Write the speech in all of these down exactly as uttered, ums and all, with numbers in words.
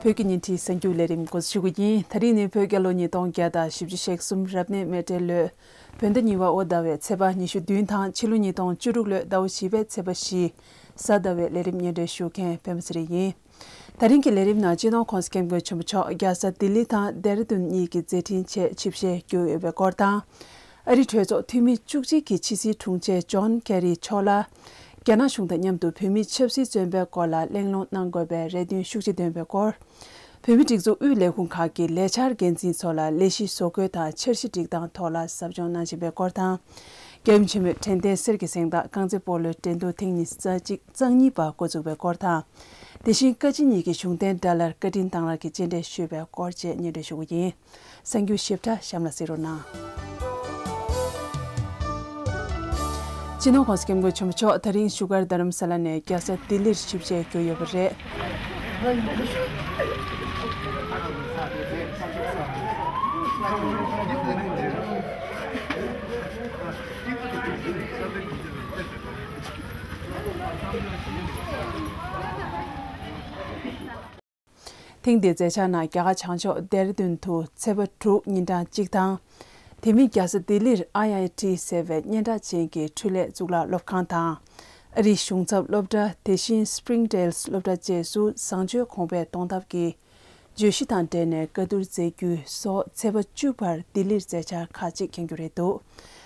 བོད་ཀྱི་ཉིན་བྲིས་གསར་འགྱུར་ལས་རིམ་འགོ་འཛུགས་ཞུ་གི་ཡིན། ད་རིང་ནི་བོད་རྒྱལ་ལོ་ཉིས་སྟོང་བརྒྱ་དང་བཞི་བཅུ་ཞེ་གསུམ་རབ་གནས་མེ་སྤྲེལ་ལོའི་བོད་ཟླ་གཉིས་པ་དབོ་ཟླ་བའི་ཚེས་པ་ཉི་ཤུ་བདུན་དང་ཕྱི་ལོ་ཉིས་སྟོང་བཅུ་དྲུག་ལོའི་ཟླ་བ་བཞི་པའི་ཚེས་པ་བཞི། གཟའ་ཟླ་བའི་ལས་རིམ་སྙན་སྒྲོན་ཞུ་མཁན་པད་མ་ཚེ་རིང་ཡིན། ད་རིང་གི་ལས་རིམ་ནང་སྤྱི་ནོར་༸གོང་ས་༸སྐྱབས་མགོན་ཆེན་པོ་མཆོག་རྒྱལ་ས་ལྡི་ལི་དང་ལྡེ་ར་ལྡུན་གཉིས་ཀྱི་མཛད་འཕྲིན་ཆེད་ཆིབས་ཞལ་བསྒྱུར་ཡོད་པའི་སྐོར་དང་། ཨ་རིའི་གྲོས་ཚོགས་འཐུས་མི་བཅུ་གཅིག་གི་ཕྱི་སྲིད་དྲུང་ཆེ་ཇོན་ཀེ་རི་མཆོག་ལ། རྒྱ་ནག་གཞུང་དང་མཉམ་དུ་བོད་མིའི་ཆབ་སྲིད་བཙོན་པའི་སྐོར་ལ་གླེང་སློང་གནང་དགོས་པའི་རེ་འདུན་ཤུགས་ཆེ་བཏོན་པའི་སྐོར། བོད་མིའི་སྒྲིག་འཛུགས་དབུས་ལས་ཁུངས་ཁག་གི་ལས་འཆར་འགན་འཛིན་ཚོ་ལ་ལས་གཞི་བཟོ་འགོད་དང་འཆར་གཞི་སྒྲིག་སྟངས་ཐོག་ལ་ཟབ་སྦྱོང་གནང་བཞིན་པའི་སྐོར་དང་། རྒྱལ་ཡུམ་ཆེན་མོའི་དྲན་རྟེན་གསེར་གྱི་གཟེངས་རྟགས་རྐང་རྩེད་སྤོ་ལོའི་འགྲན་བསྡུར་ཐེངས་ཉི་ཤུ་རྩ་གཅིག་རྩ་གཉིས་པ་འགོ་འཛུགས་པའི་སྐོར་དང་། དེ་བཞིན་བཀའ་སྤྱི་གཉིས་ཀྱི་གཞུང་རྟེན་ཌལ་ལར་བཀའ་དྲིན་གཏང་རག་གི་རྗེས་འབྲེལ་ཞུས་པའི་སྐོར་བཅས་སྙན་སྒྲོན་ཞུ་གི་ཡིན། གསར་འགྱུར་ཞིབ་ཕྲ་གཤམ་ལ་གཟིགས་རོགས་གནང་། སྤྱི་ནོར་༸གོང་ས་༸སྐྱབས་མགོན་ཆེན་པོ་མཆོག་ད་རིང་བཞུགས་སྒར་རྡ་རམ་ས་ལ་ནས་རྒྱལ་ས་ལྡི་ལིར་ཆིབས་ཞལ་བསྒྱུར་ཡོད་པ་རེད། ཐེངས་འདིའི་མཛད་འཆར་ནང་རྒྱ་གར་བྱང་ཕྱོགས་ལྡེ་ར་ལྡུན་དུ་ཚེས་པ་དྲུག་ཉིན་གྲངས་གཅིག་དང་། དེ་མིན་རྒྱལ་ས་ལྡི་ལིར་ཨའི་ཨའི་ཊི་ཟེར་བའི་སྙན་གྲགས་ཅན་གྱི་འཕྲུལ་ལས་གཙུག་ལག་སློབ་ཁང་དང་། ཨ་རིའི་གཞུང་ཚབ་སློབ་གྲྭ། དེ་བཞིན་སྤྲིང་ཌེལ་སློབ་གྲྭ་བཅས་སུ་བཟང་སྤྱོད་གོང་འཕེལ་གཏོང་ཐབས་ཀྱི་བརྗོད་གཞི་དང་འབྲེལ་ནས་བཀའ་བསྡུར་མཛད་རྒྱུ་སོགས་ཚེས་པ་བཅུ་བར་ལྡི་ལིར་མཛད་འཆར་ཁག་ཅིག་འཁྱོངས་རྒྱུ་རེད་འདུག་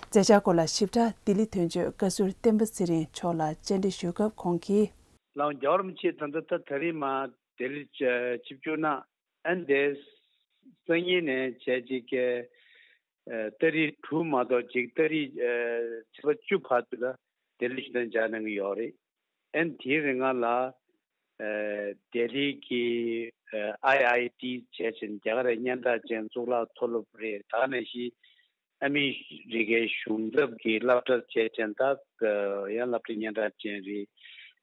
མཛད་འཆར་སྐོར་ལ་ཞིབ་ཕྲ་ལྡི་ལི་དོན་གཅོད་བཀའ་ཟུར་བསྟན་པ་ཚེ་རིང་མཆོག་ལ་བཅར་འདྲི་ཞུས་སྐབས་ཁོང་གིས། ལགས་རྒྱལ་བ་རིན་པོ་ཆེ་ད་ལྟ་ད་ད་རེས་མ་ལྡི་ལི་ཆིབས་བསྒྱུར་གནང་། ཨ་ནི་དེ་སང་ཉིན་ནས་བྱས་ཅིག་གི་ཨ་ཏ་རིག་དྲུག་མ་གཏོགས་ཅིག་ཏ་རིག་ཨ་ཚེས་པ་བཅུ་བར་དུ་ལ་ལྡི་ལི་ཞུ་དོན་བྱ་གནང་གི་ཡོད་རེད། ཨ་ནི་དེའི་རིང་ལ་ཨ་ལྡི་ལི་གི་ཨ་ཨའི་ཨའི་ཊི་བྱས་ཙང་རྒྱ་གར་སྙན་གྲགས་ཅན་གཙུག་ལག་མཐོ་སློབ་རེད། ད་ག་ནང་བཞིན་ཨ་མི་རི་ཀའི་གཞུང་ཚབ་ཀྱི་སློབ་གྲྭ་བྱས་ཙང་ད་ཡང་སློབ་གྲྭ་སྙན་གྲགས་ཅན་རེད།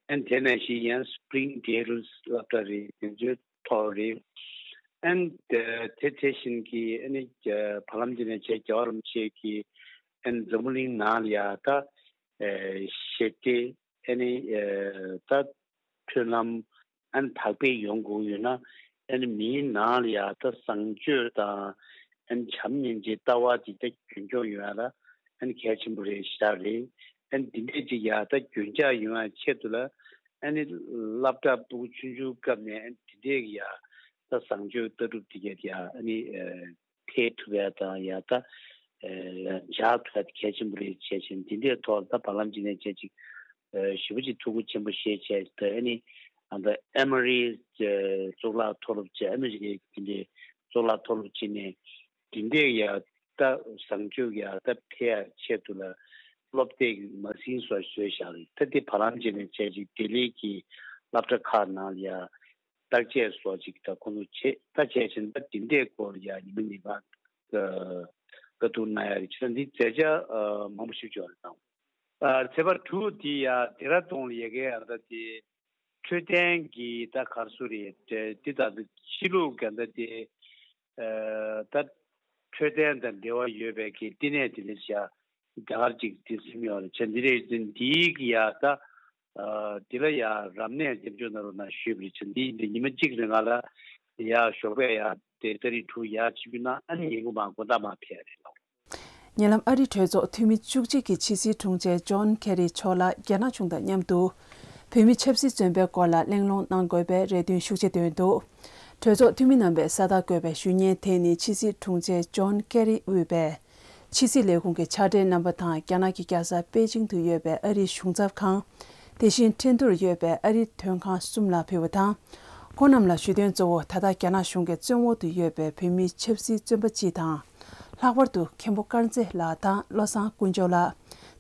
ཨ་ནི་དེ་ནང་བཞིན་ཡང་སྤྲིང་ཌེལ་སློབ་གྲྭ་རེད། དེ་ཚོའི་ཐོག་རེད། ཨ་ནི་དེ་དེ་བཞིན་གྱི་ཨ་ནི་བར་ལམ་དེ་ནས་བྱས་རྒྱལ་བ་རིན་པོ་ཆེ་གིས་ཨ་ནི་འཛམ་བུ་གླིང་ནང་ལ་ཡ་ད་ཨ་ཞི་བདེ་ཨ་ནི་ཨ་ད་མཐུན་ལམ་ཨ་ནི་དར་སྤེལ་ཡོང་དགོས་ཡོད་ན་ཨ་ནི་མིའི་ནང་ལ་ཡ་ད་བཟང་སྤྱོད་དང་ཨ་ནི་བྱམས་སྙིང་རྗེའི་ལྟ་བ་དེ་ད་རྒྱུན་འཁྱོངས་ཡོང་ཡ་ལ་ཨ་ནི་གལ་ཆེན་པོ་རེད་ཤག་རེད། ཨ་ནི་འདི་འདྲས་ཅིག་ཡ་ད་རྒྱུན་འཇགས་ཡོང་ཡ་ཆེད་དུ་ལ་ཨ་ནི་སློབ་གྲྭ་ཕྲུ་གུ་ཆུང་ཆུང་སྐབས་ནས་ཨ་ནི་འདི་འདྲས་ཀྱི་ཡ་ད་བཟང་སྤྱོད་ལྟ་གྲུབ་དེ་གས་ཡ་ཨ་ནི་ཨ་འཕེལ་ཐུབ་ཡ་དང་ཡ་ད་ཨ་འཇགས་ཐུབ་ཡ་དེ་གལ་ཆེན་པོ་རེད། བྱས་ཙང་འདི་འདྲས་ཐོག་ལ་ད་བར་ལམ་ཅིག་ནས་བྱས་ཅིག་ཨ་ཞེ་པོ་ཅིག་ཐུགས་ཁུར་ཆེན་པོ་བཞེས་བྱས་ད་ཨ་ནི་ཨ་ད་ཨེ་མོ་རི་གཙུག་ལག་མཐོ་སློབ་བྱས་ཨ་མི་རི་ཀའི་འདི་འདྲས་གཙུག་ལག་མཐོ་སློབ་ཅིག་ནས་འདི་འདྲས་ཡ་ད་བཟང་སྤྱོད་ཡ་ད་འཕེལ་ཡ་ཆེད་དུ་ལ་སློབ་དེབ་མ་ཟིན་བཟོ་བཟོས་བཞག་རེད། ད་དེ་བར་ལམ་ཅིག་ནས་བྱས་ཅིག་ལྡི་ལི་གི་སློབ་གྲྭ་ཁག་ནང་ལ་ཡ་བརྟག་དཔྱད་སོགས་ཅིག་ད་ཁོང་ཚོ་བྱེད་ད་བྱས་ཕྱིན་ད་འདི་འདྲའི་སྐོར་ཡ་ཉི་མ་གཉིས་པ་བཀའ་བསྡུར་གནང་ཡ་རེད། བྱས་ཙང་འདི་མཛད་འཆར་མང་པོ་ཞིག་འབྱོར་གནང་། ཚེས་པ་དྲུག་དེ་ཡ་ཌེ་ར་ལྡུན་ལ་ཡ་གི་ཨ་ད་དེ་འཕྲོད་བསྟེན་གྱི་ད་ག་རེ་ཟེར་རེད། འདི་ད་ད་ཕྱི་ལུགས་ག་ད་དེ་ད་འཕྲོད་བསྟེན་དང་འབྲེལ་བ་ཡོད་པའི་གི་བསྟི་གནས་དེ་འདྲ་ཞིག་རྒྱ་གར་གཅིག་དེ་སེམས་ཡོད་རེད། བྱས་འདི་རེད་ཟིན་འདིའི་གི་ཡ་ད་འདི་ལ་ཡ་རབ་གནས་སྐྱབས་བཅོལ་གནང་རོགས་གནང་ཞུས་པ་རེད། བྱས་འདི་འདི་ཉི་མ་གཅིག་རིང་ལ་ཡ་ཞོགས་པ་ཡ་དེ་ཏ་རིག་དྲུག་ཡ་ཆིབས་བསྒྱུར་གནང་། ཨ་ནི་ཉིན་གུང་མ་དགོང་དག་མ་ཕེབས་རེད་ལགས། ཉེ་ལམ་ཨ་རིའི་གྲོས་ཚོགས་འཐུས་མི་བཅུ་གཅིག་གི་ཕྱི་སྲིད་དྲུང་ཆེ་ཇོན་ཁེ་རི་མཆོག་ལ་རྒྱ་ནག་གཞུང་དང་མཉམ་དུ་བོད་མི་ཆབ་སྲིད་བཙོན་པའི་སྐོར་ལ་གླེང་སློང་གནང་དགོས་པའི་རེ་འདུན་ཤུགས་ཆེ་བཏོན་འདུག་གྲོས་ཚོགས་འཐུས་མི་རྣམ་པས་གསལ་བསྒྲགས་དགོས་པའི་ཞུ་སྙན་དེ་ནི་ཕྱི་སྲིད་དྲུང་ཆེ་ཇོན་ཁེ་རི་དབུས་པའི་ཕྱི་སྲིད་ལས་ཁུངས་ཀྱི་ཕྱག་སྦྲེལ་རྣམ་པ་དང་རྒྱ་ནག་གི་རྒྱལ་ས་པེ་ཅིང་དུ་ཡོད་པའི་ཨ་རིའི་གཞུང་ཚབ་ཁང་། དེ་བཞིན་ཁྲིན་ཏུར་ཡོད་པའི་ཨ་རིའི་དོན་ཁང་གསུམ་ལ་ཕུལ་བ་དང་། ཁོང་རྣམས་ལ་ཞུ་དོན་གཙོ་བོ་ད་ལྟ་རྒྱ་ནག་གཞུང་གི་བཙོན་འོག་ཏུ་ཡོད་པའི་བོད་མིའི་ཆབ་སྲིད་བཙོན་པ་སྤྱི་དང་། ལྷག་པར་དུ་མཁན་པོ་དཀར་མཛེས་ལགས་དང་བློ་བཟང་དཀོན་མཆོག་ལགས།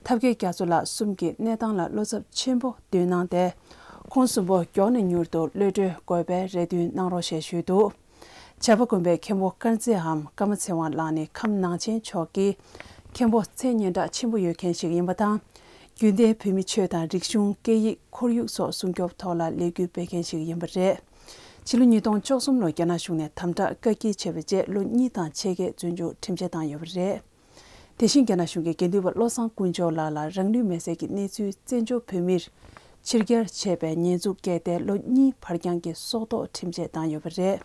ཐབས་མཁས་རྒྱ་མཚོ་ལགས་གསུམ་གྱི་གནས་སྟངས་ལ་བློ་འཚབ་ཆེན་པོ་བཏོན་གནང་སྟེ། ཁོང་གསུམ་པོ་མགྱོགས་ནས་མྱུར་དུ་གློད་གྲོལ་དགོས་པའི་རེ་འདུན་གནང་རོགས་ཞེས་ཞུས་འདུག་བྱ་བ་དགོན་པའི་མཁན་པོ་དཀར་མཛེས་འམ་ཀརྨ་ཚེ་དབང་ལགས་ནི་ཁམས་ནང་ཆེན་ཕྱོགས་ཀྱི་མཁན་པོ་མཚན་སྙན་གྲགས་ཆེན་པོ་ཡོད་མཁན་ཞིག་ཡིན་པ་དང་། རྒྱུན་ལྡན་བོད་མི་ཆོས་དང་རིག་གཞུང་། སྐད་ཡིག་ཁོར་ཡུག་སོགས་སྲུང་སྐྱོབ་ཐོག་ལ་ལས་འགུལ་སྤེལ་མཁན་ཞིག་ཡིན་པ་རེད། ཕྱི་ལོ་ཉིས་སྟོང་བཅུ་གསུམ་ལོར་རྒྱ་ནག་གཞུང་ནས་དམ་དྲག་བཀག་སྐྱིལ་བྱས་པའི་རྗེས་ལོ་གཉིས་དང་ཕྱེད་ཀའི་བཙོན་འཇུག་ཁྲིམས་ཆད་བཏང་ཡོད་པ་རེད། དེ་བཞིན་རྒྱ་ནག་གཞུང་གིས་དགེ་འདུན་པ་བློ་བཟང་དཀོན་མཆོག་ལགས་ལ་རང་ལུས་མེར་སྲེག་གི་གནས་ཚུལ་བཙན་བྱོལ་བོད་མིར་ ཕྱིར་གྱར་བྱས་པའི་ཉེས་འཛུགས་བཀལ་ཏེ་ལོ་གཉིས་བར་རྐྱང་གི་སྲོག་ཐོག་ཁྲིམས་ཆད་བཏང་ཡོད་པ་རེད།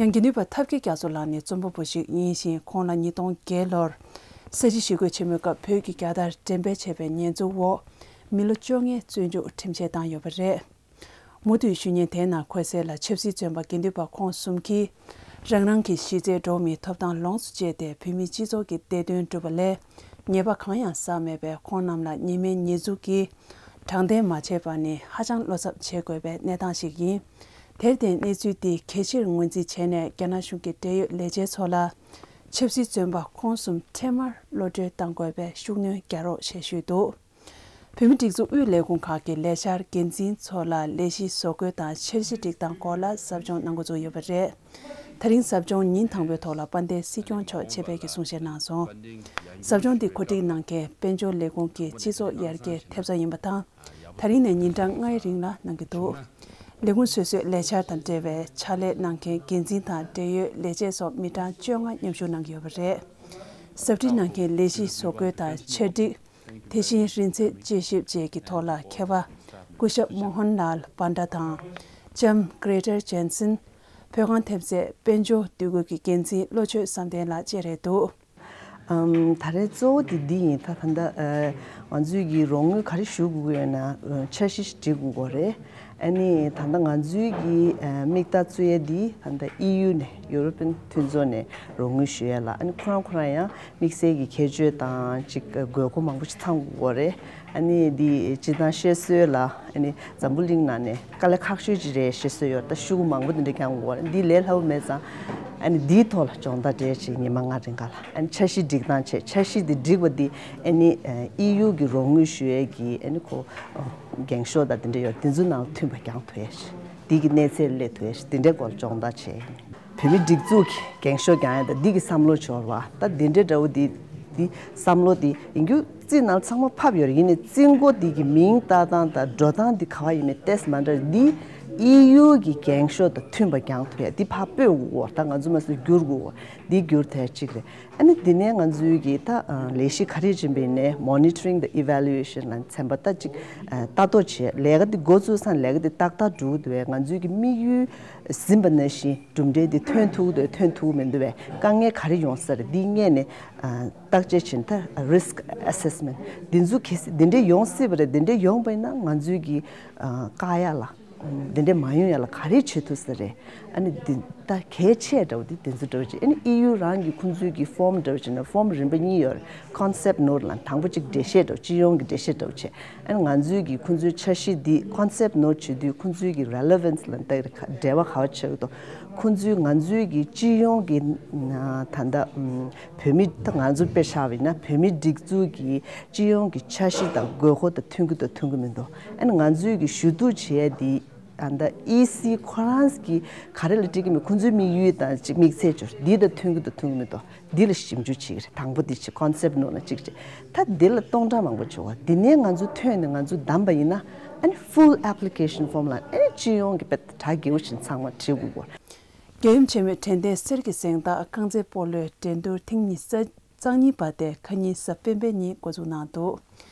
ཡང་དགེ་འདུན་པ་ཐབས་མཁས་རྒྱ་མཚོ་ལགས་ནི་རྩོམ་པ་པོ་ཞིག་ཡིན་ཞིང་། ཁོང་ལ་ཉིས་སྟོང་བརྒྱད་ལོར་ས་བྱི་ཞི་རྒོལ་ཆེན་མོའི་སྐབས་བོད་ཀྱི་རྒྱལ་དར་འགྲེམས་སྤེལ་བྱས་པའི་ཉེས་འཛུགས་འོག་མི་ལོ་བཅོ་ལྔའི་བཙོན་འཇུག་ཁྲིམས་ཆད་བཏང་ཡོད་པ་རེད། མུ་མཐུད་ཞུ་ཉན་དེའི་ནང་འཁོད་གསལ་ལ་ཆབ་སྲིད་བཙོན་པ་དགེ་འདུན་པ་ཁོང་གསུམ་གྱིས་རང་རང་གི་གཞི་རྩའི་འགྲོ་བ་མིའི་ཐོབ་ཐང་ལོངས་སུ་སྤྱད་དེ་བོད་མིའི་སྤྱི་ཚོགས་ཀྱི་བདེ་དོན་བསྒྲུབས་པ་ལས་ཉེས་པ་གང་ཡང་བསགས་མེད་པས། ཁོང་རྣམས་ལ་ཉེས་མེད་ཉེས་འཛུགས་ཀྱིས་དྲང་བདེན་མ་བྱས་པ་ནི་ཧ་ཅང་བློ་འཚབ་བྱེད་དགོས་པའི་གནས་སྟངས་ཤིག་ཡིན། དེར་བརྟེན་གནས་ཚུལ་འདི་གལ་ཆེར་ངོས་འཛིན་བྱས་ནས་རྒྱ་ནག་གཞུང་གི་འབྲེལ་ཡོད་ལས་བྱེད་ཚོ་ལ་ཆབ་སྲིད་བཙོན་པ་ཁོང་གསུམ་འཕྲལ་མར་གློད་གྲོལ་གཏང་དགོས་པའི་ཤུགས་སྣོན་རྒྱག་རོགས་ཞེས་ཞུས་འདུག་བོད་མི་སྒྲིག་འཛུགས་དབུས་ལས་ཁུངས་ཁག་གི་ལས་འཆར་འགན་འཛིན་ཚོ་ལ་ལས་གཞི་བཟོ་བཀོད་དང་འཆར་གཞི་སྒྲིག་སྟངས་སྐོར་ལ་ཟབ་སྦྱོང་གནང་འགོ་བཙུགས་ཡོད་པ་རེད། ད་རིང་ཟབ་སྦྱོང་ཉིན་དང་པོའི་ཐོག་ལ་དཔལ་ལྡན་སྲིད་སྐྱོང་མཆོག་ཆེད་ཕེབས་ཀྱིས་གསུང་བཤད་གནང་སོང་། ཟབ་སྦྱོང་འདི་གོ་སྒྲིག་གནང་མཁན་དཔལ་འབྱོར་ལས་ཁུངས་ཀྱི་སྤྱི་ཚོགས་ཡར་རྒྱས་ཐེབས་རྩ་ཡིན་པ་དང་། ད་རིང་ནས་ཉིན་གྲངས་ལྔའི་རིང་ལ་གནང་གི་འདུག་ལས་ཁུངས་སོ་སོའི་ལས་འཆར་དང་འབྲེལ་བའི་ཕྱག་ལས་གནང་མཁན་འགན་འཛིན་དང་འབྲེལ་ཡོད་ལས་བྱེད་སོགས་མི་གྲངས་བཅོ་ལྔ་མཉམ་ཞུགས་གནང་གི་ཡོད་པ་རེད། ཟབ་ཁྲིད་གནང་མཁན་ལས་གཞི་བཟོ་བཀོད་དང་ཆ་སྒྲིག་དེ་བཞིན་རིན་ཚད་དཔྱད་ཞིབ་བཅས་ཀྱི་ཐོག་ལ་མཁས་པ་སྐུ་ཞབས་མོ་ཧན་ལཱལ་པཱན་ཌ་དང་ལྕམ་གྷི་རེ་ཊར་ཇན་སན། བོད་ཁང་ཐེབས་རྩའི་དཔལ་འབྱོར་འདུས་སྡོད་ཀྱི་འགན་འཛིན་བློ་ཆོས་བསམ་གཏན་ལགས་བཅས་རེད་འདུག་ཨམ། ད་རེས་གཙོ་བོ་དེ་འདི་ཡིན། ད་ད་ལྟ་ཨ་ང་ཚོས་ཀྱི་རོགས་དངུལ་ག་རེ་ཞུ་དགོས་ཀྱི་ཡོད་ན། ཨ་འཆར་གཞི་ཞིག་སྒྲིག་དགོས་ཀྱི་རེད། ཨ་ནི་ད་ལྟ་ང་ཚོའི་གི་ཨ་དམིགས་རྟགས་བཙུགས་ཡས་འདི་ད་ལྟ་ཨི་ཡུ་ནས་ཡུ་རོ་པན་མཐུན་ཚོགས་ནས་རོགས་དངུལ་ཞུ་ཡས་ལ། ཨ་ནི་ཁོ་རང་ཁོ་རང་ཡང་དམིགས་བསལ་གྱི་ཁྱད་ཆོས་དང་ཅིག་དགོས་མཁོ་མང་པོ་ཞིག་ཚང་དགོས་ཀྱི་རེད། ཨ་ནི་འདི་སྤྱིར་བཏང་བཤད་སྲོལ་ལ་ཨ་ནི་འཛམ་བུ་གླིང་ནང་ནས་དཀའ་ལས་ཁག་ཤོས་ཅིག་རེད་བཤད་སྲོལ་ཡོད། ད་ཤུ་གུ་མང་པོ་འདི་འདྲ་རྒྱག་དགོས་ཀྱི་རེད། འདི་ལས་སླ་པོ་མེད་ཙང་། ཨ་ནི་འདིའི་ཐོག་ལ་སྦྱོང་བརྡར་སྤྲད་བྱས་ཉི་མ་ལྔ་རིང་ག་ལ་ཨ་ནི་འཆར་གཞི་སྒྲིག་སྟངས་བྱས། འཆར་གཞི་འདི་སྒྲིག་པ་འདི་ཨ་ནི་ཨི་ཡུ་གི་རོགས་དངུལ་ཞུ་ཡས་ཀྱི་ཨ་ནི་ཁོ་འགེངས་ཤོག་དང་འདི་འདྲ་ཡོད། འདི་ཚོ་ནང་མཐུན་པ་རྒྱག་ཐུབ་ཡས་ཤིག་འདི་གི་གནས་ཚད་སླེབས་ཐུབ་ཡས་ཤིག་འདི་འདྲའི་སྐོར་ལ་སྦྱོང་བརྡར་བྱས། བོད་མི་སྒྲིག་འཛུགས་ཀྱི་འགེངས་ཤོག་རྒྱག་ཡ་དང་འདི་གི་བསམ་བློ་འབྱོར་བ་དང་འདི་འདྲའི་འདྲ་བོ་འདི་འདི་བསམ་བློ་འདི་ཡིན་རྒྱུ་རྩིས་ནང་ཚང་མ་ཕབ་ཡོད་རེད། ཡིན་ནའི་རྩིས་འགོ་འདི་གི་མིང་བཏགས་སྟངས་དང་འགྲོ་སྟངས་འདི་ག་བ་ཡིན་མིན་ཏོག་ཙམ་མ་འདྲ་རེད། འདི་ཨི་ཡུ་གི་འགེངས་ཤོག་དང་མཐུན་པ་རྒྱག་ཐུབ་ཡ་འདི་ཕར་སྤོས་དགོས་ཀྱི་ཡོད། ད་ང་ཚོ་མ་སུ་བསྒྱུར་དགོས་ཀྱི་ཡོད། འདི་བསྒྱུར་ཐེངས་གཅིག་རེད། ཨ་ནི་འདི་ནས་ང་ཚོའི་གི་ད་ལས་གཞི་ག་རེ་ཡིན་པ་ཡིན་ནའི་monitoring the evaluation ལ་ཚན་པ་ད་ཅིག་ལྟ་རྟོག་བྱེད། ལས་ཀ་འདི་འགོ་བཙུགས་སང་ལས་ཀ་འདི་ཏག་ཏག་འགྲོ་གི་འདུག་བས། ང་ཚོའི་གི་དམིགས་ཡུལ་ཟིན་པ་ནང་བཞིན་གྲུབ་འབྲས་འདི་ཐོན་ཐུབ་འདུག་ཐོན་ཐུབ་མི་འདུག་བས། དཀའ་ངལ་ག་རེ་ཡོང་ས་རེད། འདི་སྔས་ནས་བརྟག་དཔྱད་བྱེད་ད་risk assessment འདི་ཚོ་གལ་སྲིད་འདི་འདྲའི་ཡོང་སྲིད་པ་རེད། འདི་འདྲའི་ཡོང་པ་ཡིན་ན་ང་ཚོའི་གི་བཀག་ཡ་ལ་འདི་འདྲའི་མ་ཡོང་ཡ་ལ་ག་རེ་བྱེད་ཐུབ་ས་རེད། ཨ་ནི་འདི་ད་གལ་ཆེ་འདྲ་བོ་འདི་དེ་ཚོ་འདྲ་བོ་བྱེད། ཨ་ནི་ཨི་ཡུ་རང་གི་ཁོང་ཚོའི་གི་form འདྲ་བོ་བྱེད་ན་form རིམ་པ་གཉིས་ཡོད་རེད། Concept note ལ་དང་པོ་གཅིག་འགྲེལ་བཤད་འདྲ་བོ་སྤྱི་ཡོངས་ཀྱི་འགྲེལ་བཤད་འདྲ་བོ་བྱེད། ཨ་ནི་ང་ཚོའི་གི་ཁོང་ཚོའི་འཆར་གཞི་འདི་concept note བྱེད་དུས་ཁོང་ཚོའི་གི་relevance ལ་ལྟ་གི་རེད། འབྲེལ་བ་ག་བ་ཆགས་ཀྱི་འདུག་ཁོང་ཚོའི་ང་ཚོའི་གི་སྤྱི་ཡོངས་ཀྱི་ད་ལྟ་བོད་མི་ད་ང་ཚོ་དཔེ་བཞག་པ་ཡིན་ན་བོད་མི་སྒྲིག་འཛུགས་ཀྱི་སྤྱི་ཡོངས་ཀྱི་འཆར་གཞི་དང་དགོས་མཁོ་དང་མཐུན་གྱི་འདུག་མཐུན་གྱི་མི་འདུག་ཨ་ནི་ང་ཚོའི་གི་ཞུ་གཏུག་བྱེད་ཡ་འདི་ད་ལྟ་ཨི་སི་ཁོ་རང་གི་ག་རེ་ལ་འགྲིག་གི་མེད། ཁོང་ཚོའི་དམིགས་ཡུལ་དང་ཅིག་དམིགས་ཚད་སྦྱོར་འདི་དང་མཐུན་གྱི་འདུག་མཐུན་གྱི་མི་འདུག་འདི་ལ་ཞིབ་འཇུག་བྱེད་ཀྱི་རེད། དང་པོ་འདི་བྱེད། Concept note ལ་གཅིག་བྱེད། ད་འདི་ལ་སྟོང་ཕྲག་མང་པོ་བྱུང་བ་འདི་ནས་ང་ཚོ་ཐོན་ནས་ང་ཚོ་བདམས་པ་ཡིན་ན་ཨ་ནི་full application form ལ་ཨ་ནི་སྤྱི་ཡོངས་ཀྱི་དཔེ་གྲ་རྒྱས་པོ་བཞིན་ཚང་མ་བྲིས་དགོས་པ། རྒྱལ་ཡུམ་ཆེན་མོའི་དྲན་རྟེན་གསེར་གྱི་གཟེངས་རྟགས་རྐང་རྩེད་སྤོ་ལོའི་འགྲན་བསྡུར་ཐེངས་ཉི་ཤུ་རྩ་གཉིས་པ་དེ་ཁ་ཉིན་གཟའ་སྤེན་པའི་ཉིན་འགོ་འཛུགས་གནང་འདུག་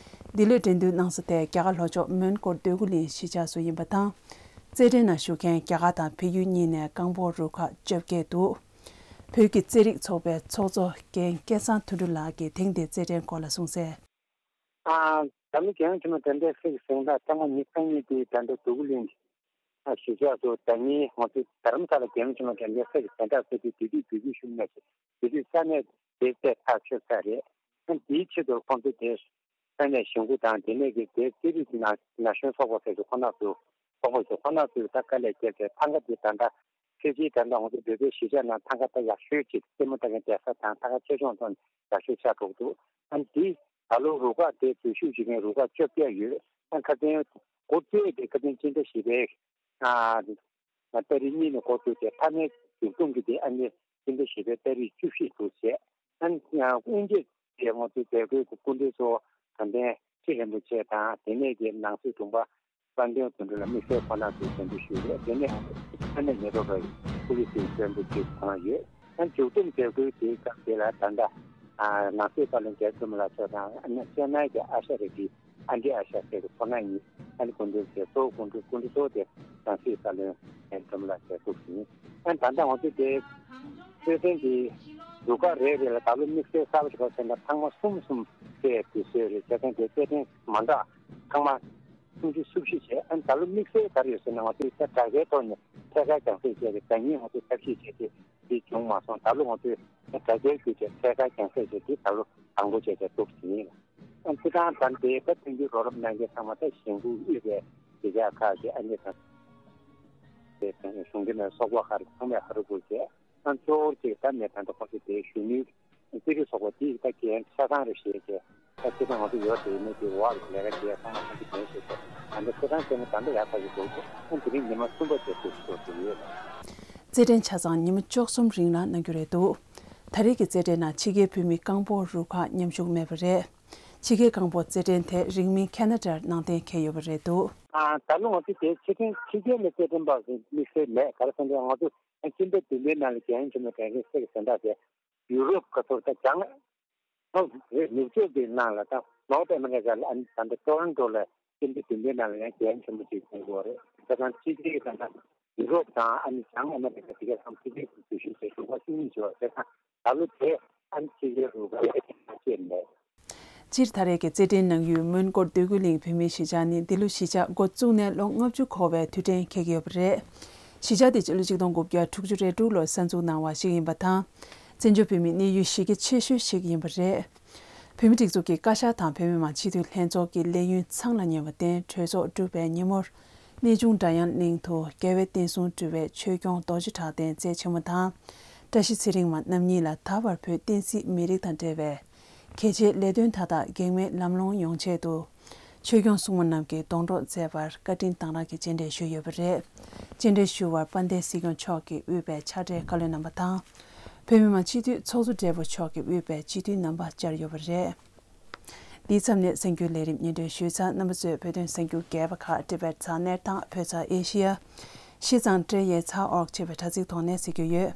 འདི་ལོའི་འགྲན་བསྡུར་གནང་ས་དེ་རྒྱ་གར་ལྷོ་ཕྱོགས་མོན་གྷོ་སྡོད་དགུ་གླིང་གཞིས་ཆགས་སུ་ཡིན་པ་དང་། རྩེད་འགྲན་ནང་ཞུགས་མཁན་རྒྱ་གར་དང་བལ་ཡུལ་གཉིས་ནས་རྐང་སྤོལ་རུ་ཁག་བཅོ་བརྒྱད་འདུག་བོད་ཀྱི་རྩེད་རིགས་ཚོགས་པའི་ཚོགས་གཙོ་རྒན་སྐལ་བཟང་དོན་གྲུབ་ལགས་ཀྱིས་ཐེངས་འདིའི་རྩེད་འགྲན་སྐོར་ལ་གསུངས་གསལ། ཨ། ད་ལོ་རྒྱལ་ཡུམ་ཆེན་མོའི་དྲན་རྟེན་གསེར་གྱི་གཟེངས་རྟགས་ཐེངས་མ་ཉི་ཤུ་རྩ་གཉིས་དེ་ད་ལྟ་སྡོད་དགུ་གླིང་གི་གཞིས་ཆགས་སུ་ཟླ་ཉིན་ང་ཚོ་རྡ་རམ་ས་ལ་རྒྱལ་ཡུམ་ཆེན་མོའི་དྲན་རྟེན་གསེར་གྱི་གཟེངས་རྟགས་ཟེར་དུས་དེ་དུས་དུས་ཚོད་ཤུགས་ནས་དེ་དུས་ས་གནས་དེ་རྩེད་ཐག་ཆོད་ཚར་རེད། ཨ་ནི་དེའི་ཆེད་དུ་ཁོང་ཚོ་དེ་ས་གནས་གཞིས་འགོ་དང་དེ་ནས་ཀྱི་དེ་རྩེད་རིགས་ཀྱི་ན་ན་གཞོན་ཚོགས་པ་ཟེར་དུས་ཁོ་ན་ཚོ་ཚོགས་པ་ཚོ་ཁོ་ན་ཚོས་ད་དཀའ་ལས་བརྒྱབ་པའི་ཐང་ག་དེ་ད་ལྟ་ཕལ་ཆེར་ད་ལྟ་ང་ཚོ་བོད་པའི་གཞིས་ཆགས་ནང་ཐང་ག་ད་ཡག་ཤོས་ཅིག་རྩེད་མོ་ལྟ་མཁན་བསྡད་ས་དང་ཐང་ག་ཆེ་ཆུང་ཐོག་ནས་ཡག་ཤོས་ཆགས་འགྲོ་གི་འདུག་ཨ་ནི་དེ་ད་ལོ་རུ་ཁག་དེ་འཛུལ་ཞུགས་བྱེད་མཁན་རུ་ཁག་བཅོ་བརྒྱད་ཡོད། ཨ་ནི་ཁ་སང་འགོ་བཙུགས་དེ་ཁ་སང་སྤྱི་ཟླ་བཞི་པའི་ཨ་ཏ་རིག་གཉིས་ནས་འགོ་བཙུགས་ཏེ་མཐའ་མའི་མཇུག་སྡོམ་གྱི་དེ་ཨ་ནི་སྤྱི་ཟླ་བཞི་པའི་ཏ་རིག་བཅུ་བཞི་དུ་བྱས། ཨ་ནི་སྔོན་ཆད་དེ་ང་ཚོའི་མཛད་སྒོའི་སྐུ་མགྲོན་ཚོ་དྲན་རྟེན་ཁྲི་རིན་པོ་ཆེ་དང་དེ་ནས་ཀྱི་ནང་སྲིད་དྲུང་པ་དཔལ་ལྡན་དོན་གྲུབ་ལ་དམིགས་བསལ་ཁོང་རྣམ་ཚོས་གདན་འདྲེན་ཞུས་རེད། དེ་ནས་ས་གནས་ཉེན་རྟོག་པའི་པུ་ལི་སིའི་བཙོན་པ་ཅིག་ཁོང་རང་ཡོད། ཨ་མཇུག་སྡོམ་མཛད་སྒོའི་དེའི་སྐབས་དེ་ལ་ད་ལྟ་ནང་སྲིད་བཀའ་བློན་རྒྱ་ཆེན་པོ་ལགས་མཆོག་དང་ཨ་ནི་ཅེན་ནའི་གི་ཨ་ཤ་རི་ཀི་ཨན་ཌི་ཨ་ཤ་ཟེར་གི་ཁོང་རྣམ་གཉིས་ ཨ་ནི་སྐུ་མགྲོན་བཅས་གཙོ་བོ་སྐུ་མགྲོན་སྐུ་མགྲོན་གཙོ་བོ་དེ་ནང་སྲིད་བཀའ་བློན་ཨེ་འབྲོམ་ལགས་བཅས་ཐུགས་ཟིན། ཨ་ནི་ད་ལྟ་ང་ཚོས་དེ་རྩེད་འགྲན་གྱི་རུ་ཁག་རེ་རེ་ལ་ད་ལོ་དམིགས་བསལ་གསར་པ་ཞིག་ག་ཟེར་ན་ཚང་མ་གསུམ་གསུམ་བཅས་དུས་ཚོད་རེད། བྱས་ཙང་དེ་རྩེད་འགྲན་མ་འདྲ་ཚང་མ་སུམ་ཅུ་སུམ་བཞི་བྱས། ཨ་ནི་ད་ལོ་དམིགས་བསལ་ག་རེ་ཡོད་ཟེར་ན་ང་ཚོས་ད་དྲ་རྒྱའི་ཐོག་ནས་ཐད་ཀར་རྒྱང་སྲིང་བྱས་ཏེ་ཟང་ངེ་ང་ཚོས་ཐབས་ཤེས་བྱས་ཏེ། དེ་བྱུང་མ་སོང་། ད་ལོ་ང་ཚོས་དྲ་རྒྱའི་བརྒྱུད་བྱས་ཐད་ཀར་རྒྱང་སྲིང་བྱས་ཏེ་ད་ལོ་དང་པོ་བྱས་བྱས་ཐུགས་ཟིན་ཡིན། ཨ་ནི་སྤྱིར་བཏང་ད་ལྟའི་ད་མཐུན་འགྱུར་རོགས་རམ་གནང་མཁན་ཚང་མ་ད་གཞིས་འགོ་དབུས་པའི་གཞིས་ཆགས་ཁག་གི་ཨ་ནི་ད་དེ་གཞུང་འབྲེལ་མེད་ཚོགས་པ་ཁག་ཚང་མས་ཧ་རུ་བུ་བྱས། ཨ་ནི་གཙོ་བོ་གཅིག་ད་ནས་ད་ལྟ་ཁོང་ཚོ་དེའི་གཞོན་ནུའི་རྩེད་རིགས་ཚོགས་པ་དེའི་ད་འགན་ཆ་ཚང་རེ་བཞེས་བྱས། ད་སྤྱིར་བཏང་ང་ཚོ་ཡོད་དེ་ཡིན་ནའི་དེ་འོག་ལ་ལས་ཀ་བྱེད་ཡ་ཚང་མ་ཁོང་ཚོ་འགན་བཞེས་བྱས། ད་ལྟ་ཁོ་ཚང་བྱས་ནས་ད་ལྟ་ཡག་ཐག་ཆོད་འགྲོ་གི་འདུག་ཨ་ནི་དེ་རིང་ཉི་མ་གསུམ་པ་བྱས་ཐུགས་སུ་ཆུད་ཡོད། རྩེད་འགྲན་ཆ་ཚང་ཉི་མ་བཅུ་གསུམ་རིང་ལ་གནང་རྒྱུ་རེད་འདུག་ད་རེས་ཀྱི་རྩེད་འགྲན་ནང་ཕྱི་རྒྱལ་བོད་མི་རྐང་སྤོལ་རུ་ཁག་མཉམ་ཞུགས་མེད་པ་རེད། ཕྱི་རྒྱལ་རྐང་སྤོལ་རྩེད་འགྲན་དེ་རིང་མིན་ཁེ་ན་ཌར་ནང་གཏན་འཁེལ་ཡོད་པ་རེད་འདུག་ཨ། ད་ལོ་ང་ཚོ་དེ་ཕྱི་རྒྱལ་ཕྱི་རྒྱལ་ནས་རྩེད་འགྲན་པ་ཞིག་དམིགས་བསལ་མེད། ག་རེ་ཟེར་ན་ང་ཚོ་སྤྱི་ཟླ་བདུན་པའི་ནང་ལ་རྒྱལ་ཡོངས་ཆེན་མོའི་གྲས་ཀྱི་སེ་གི་ཟེར་འདྲ་དེ་ཡུ་རོབ་ཁ་ཐོར་ད་བྱང་ནུབ་ཕྱོགས་ཀྱི་ནང་ལ་ད་ནོར་ཐ་ཨ་མི་རི་ཀ་ལ་ཨ་ནི་ད་ལྟ་ཊོ་རོན་ཊོ་ལ་སྤྱི་ཟླ་བདུན་པའི་ནང་ལ་ཡང་རྒྱལ་ཡོངས་ཆེན་མོ་ཅིག་ཡོང་གི་ཡོད་རེད། ད་ཐང་ཕྱི་རྒྱལ་གྱི་ད་ལྟ་ཡུ་རོབ་དང་ཨ་ནི་བྱང་ཨ་མི་རི་ཀ་དེ་ག་ཚང་ཕྱི་རྒྱལ་གྱི་འཛུལ་ཞུགས་བྱས་རུ་ཁག་བཅུ་གཉིས་བྱས་པ་རེད། ད་ལྟ་ད་ལོ་དེ་ཨ་ནི་ཕྱི་རྒྱལ་རུ་ཁག་ལས་ཀྱི་ཐག་བཅད་མེད། སྤྱིར་ད་རེས་ཀྱི་རྩེད་འགྲན་གནང་ཡུལ་མོན་གྷོ་འདོད་རྒུ་གླིང་བོད་མིའི་གཞིས་ཆགས་ནི་འདི་ལོ་གཞིས་ཆགས་འགོ་བཙུགས་ནས་ལོ་ལྔ་བཅུ་འཁོར་བའི་དུས་དྲན་འཁེལ་གྱི་ཡོད་པ་རེད། གཞིས་ཆགས་འདི་སྤྱི་ལོ་ཆིག་སྟོང་དགུ་བརྒྱ་དྲུག་ཅུ་རེ་དྲུག་ལོར་གསར་འཛུགས་གནང་བ་ཞིག་ཡིན་པ་དང་། བཙན་བྱོལ་བོད་མིའི་གནས་ཡུལ་གཞི་རྒྱ་ཆེ་ཤོས་ཤིག་ཡིན་པ་རེད། བོད་མིའི་སྒྲིག་འཛུགས་ཀྱི་བཀའ་ཤག་དང་བོད་མི་མང་སྤྱི་འཐུས་ལྷན་ཚོགས་ཀྱི་ལས་ཡུན་ཚང་ལ་ཉེ་བར་བརྟེན་གྲོས་ཚོགས་གྲུབ་པའི་ཉིན་མོར། གནས་ཆུང་སྒྲ་དབྱངས་གླིང་དུ་རྒྱལ་བའི་བསྟན་སྲུང་སྤྲུལ་པའི་ཆོས་སྐྱོང་རྡོ་རྗེ་གྲགས་ལྡན་རྩེ་ཆེན་མོ་དང་། བཀྲ་ཤིས་ཚེ་རིང་མ་རྣམ་གཉིས་ལ་ད་བར་བོད་བསྟན་སྲིད་མི་རིགས་དང་འབྲེལ་བའི་གལ་ཆེའི་ལས་དོན་མཐའ་དག་གེགས་མེད་ལམ་ལྷོང་ཡོང་ཆེད་དུ། ཆོས་སྐྱོང་སྲུང་མ་རྣམས་ཀྱིས་སྡོང་གྲོགས་མཛད་པར་བཀའ་དྲིན་དང་རག་གི་རྗེས་འབྲེལ་ཞུས་ཡོད་པ་རེད། རྗེས་འབྲེལ་ཞུ་བར་དཔལ་ལྡན་སྲིད་སྐྱོང་མཆོག་གིས་དབུས་པའི་ཕྱག་སྦྲེལ་བཀའ་བློན་རྣམ་པ་དང་། བོད་མི་མང་སྤྱི་འཐུས་ཚོགས་གཙོ་སྦྲེལ་པོ་མཆོག་གིས་དབུས་པའི་སྤྱི་འཐུས་རྣམ་པ་བཅར་ཡོད་པ་རེད། འདིའི་མཚམས་ནས་གསར་འགྱུར་ལས་རིམ་སྙན་སྒྲོན་ཞུས་ཚར། རྣམ་པ་ཚོས་བོད་དོན་གསར་འགྱུར་རྒྱས་པ་ཁག་ཊི་བེཊ་ཚང་གནས་སྟངས་བོད་ཚང་ཨེ་ཤི་ཡ། ཤིས་ཙང་ཏྲེ་ཡེ་ཚ་ཨོག་ཅེས་པའི་དྲ་ཚིགས་ཐོག་ནས་གཟིགས་རྒྱུ་ཡོད།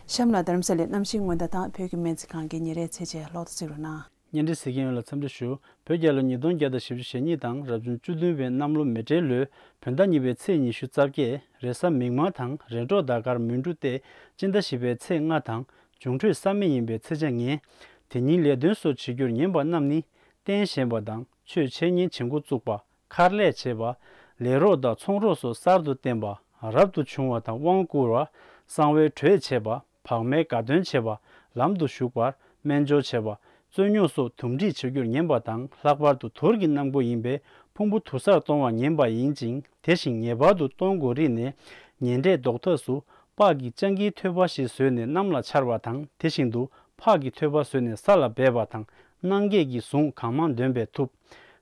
གཤམ་ལ་རྡ་རམ་ས་ལའི་གནམ་གཤིས་སྔོན་བརྡ་དང་བོད་ཀྱི་སྨན་རྩིས་ཁང་གི་ཉིན་རེའི་ཚེས་ཆའི་ལོ་ཐོ་གཟིགས་རོགས་གནང་། བརྙན་འཕྲིན་གཟིགས་མཁན་ཡོངས་ལ་འཚམས་འདྲི་ཞུ། བོད་རྒྱལ་ལོ་ཉིས་སྟོང་བརྒྱ་དང་བཞི་བཅུ་ཞེ་གཉིས་དང་རབ་བྱུང་བཅུ་བདུན་པའི་གནམ་ལོ་མེ་སྤྲེལ་ལོའི་བོད་ཟླ་གཉིས་པའི་ཚེས་ཉི་ཤུ་རྩ་བརྒྱད། རེས་གཟའ་མིག་དམར་དང་རེས་འགྲོགས་ཟླ་སྐར་མུན་གྲུ་སྟེ། སྤྱི་ཟླ་བཞི་པའི་ཚེས་ལྔ་དང་། འབྱུང་འཕྲོད་གཟའ་མིག་ཡིན་པའི་ཚེས་ཆ་ངན། དེ་ཉིན་ལས་དོན་སོགས་བྱེད་རྒྱུར་ཉན་པ་རྣམས་ནི། རྟེན་བཞེངས་པ་དང་ཆོས་འཆད་ཉན་བྱེད་འགོ་བཙུགས་པ། མཁར་ལས་བྱེད་པ། ལས་རོགས་དང་ཚོང་རོགས་སོགས་གསར་དུ་བསྟེན་པ། རབ་ཏུ་བྱུང་བ་དང་དབང་བསྐུར་བ། གསང་བའི་གྲོས་བྱེད་པ། བག་མའི་དགའ་སྟོན་བྱེད་པ། ལམ་དུ་ཞུགས་པ། སྨན་སྦྱོར་བྱེད་པ། རྩོད་རྙོག་སོགས་དུམ་སྒྲིག་བྱེད་རྒྱུར་ཉན་པ་དང་། ལྷག་པར་དུ་དུར་གྱི་གནམ་སྒོ་ཡིན་པས་ཕུང་པོ་དུར་སར་གཏོང་བར་ཉན་པ་ཡིན་ཅིང་། དེ་བཞིན་ངེས་པར་དུ་གཏོང་དགོས་རིགས་ནི། ཉེ་འབྲེལ་རྡོག་ཐག་སུ་པགས་ཀྱི་སྤྱང་ཀིའི་ཐོད་པ་ཞིག་བཟོས་ནས་གནམ་ལ་འཕྱར་བ་དང་། དེ་བཞིན་དུ་ཕག་གི་ཐོད་པ་བཟོས་ནས་ས་ལ་སྦས་པ་དང་། གནང་སྐྱེས་ཀྱི་གཟུངས་གང་མང་འདོན་པས་ཐུབ།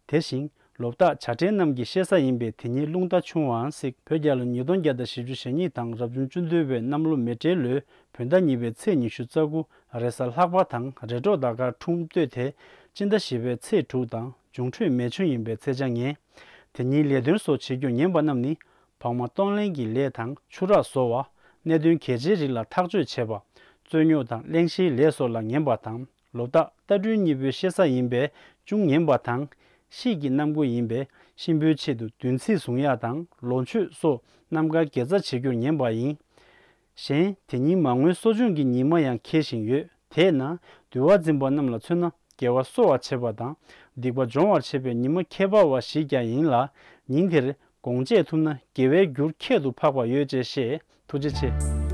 དེ་བཞིན། ལོ་རྟགས་བྱ་སྤྲེལ་རྣམས་ཀྱི་བཤད་ས་ཡིན་པས་དེ་ཉིད་རླུང་རྟ་ཆུང་བའང་སྲིད། བོད་རྒྱལ་ལོ་ཉིས་སྟོང་བརྒྱ་དང་བཞི་བཅུ་ཞེ་གཉིས་དང་རབ་བྱུང་བཅུ་བདུན་པའི་གནམ་ལོ་མེ་སྤྲེལ་ལོའི་བོད་ཟླ་གཉིས་པའི་ཚེས་ཉི་ཤུ་རྩ་དགུ། རེས་གཟའ་ལྷག་པ་དང་རེས་འགྲོགས་ཟླ་སྐར་འཁྲུངས་སྟོད་དེ། སྤྱི་ཟླ་བཞི་པའི་ཚེས་དྲུག་དང་འབྱུང་འཕྲོད་མེ་ཆུ་ཡིན་པའི་ཚེས་ཆ་ངན། དེ་ཉིན་ལས་དོན་སོགས་བྱེད་རྒྱུར་ཉན་པ་རྣམས་ནི། བག་མ་གཏོང་ལེན་གྱི་ལས་དང་ཆུ་རགས་བཟོ་བ། གནད་དོན་གལ་ཆེའི་རིགས་ལ་ཐག་གཅོད་བྱེད་པ། རྩོད་རྙོག་དང་གླེང་གཞིའི་ལས་སོགས་ལ་ཉན་པ་དང་། ལོ་རྟགས་རྟ་སྦྲུལ་གཉིས་པོའི་བཤད་ས་ཡིན་པས་ཅུང་ཉན་པ་དང་། དཔྱིད་ཀྱི་གནམ་སྒོ་ཡིན་པས་གཤིན་པོའི་ཆེད་དུ་བདུན་ཚིགས་བཟུང་ཡག་དང་ལོ་མཆོད་སོགས་རྣམ་དཀར་དགེ་རྩ་བྱེད་རྒྱུར་ཉན་པ་ཡིན། གཞན་དེ་ཉིན་མ་དངུལ་གསོ་སྦྱོང་གི་ཉི་མ་ཡང་འཁེལ་བཞིན་ཡོད། དེས་ན་འདུལ་བ་འཛིན་པ་རྣམས་ལ་མཚོན་ན་དགེ་བ་གསོ་བར་བྱེད་པ་དང་སྡིག་པ་སྦྱོང་བར་བྱེད་པའི་ཉི་མ་ཁྱད་པར་བ་ཞིག་ཀྱང་ཡིན་ལ། ཉིན་དེར་དགོངས་བཅས་ཐུབ་ན་དགེ་བའི་རྒྱུར་ཁྱད་དུ་འཕགས་པ་ཡོད་ཅེས་བཤད། ཐུགས་རྗེ་ཆེ།